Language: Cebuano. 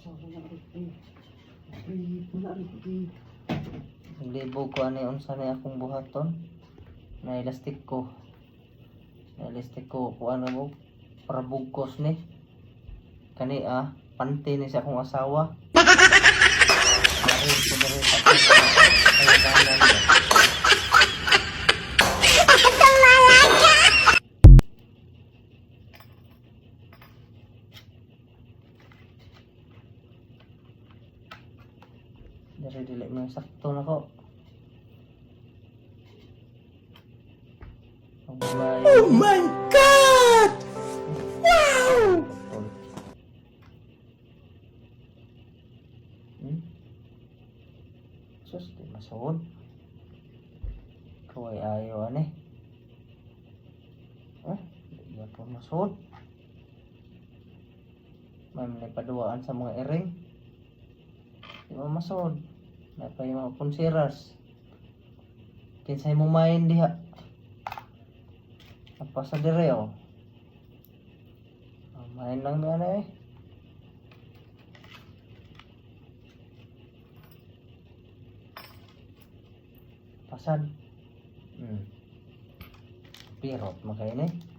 Sa ko na rin. Ay, wala rin. Naglibog ko ani unsa ni akong buhaton. Na elastic ko. Na elastic ko kuan na mo para bugkos ni. Kani ah, pante ni sa akong asawa. Ay, ko diri sa akong kailangan ba. Diri dili mo sakto nako. Oh my God! Wow! Sus, di masuod. Kaway ayaw ani. Eh, di po masuod. May mga paduaan sa mga iring. Di mo masuod. May pa yung mga punsiras. Kinsay mo main diha. Apa sa dire oh. Ah, main lang na ano eh. Pasad. Pirot mo kayo ni.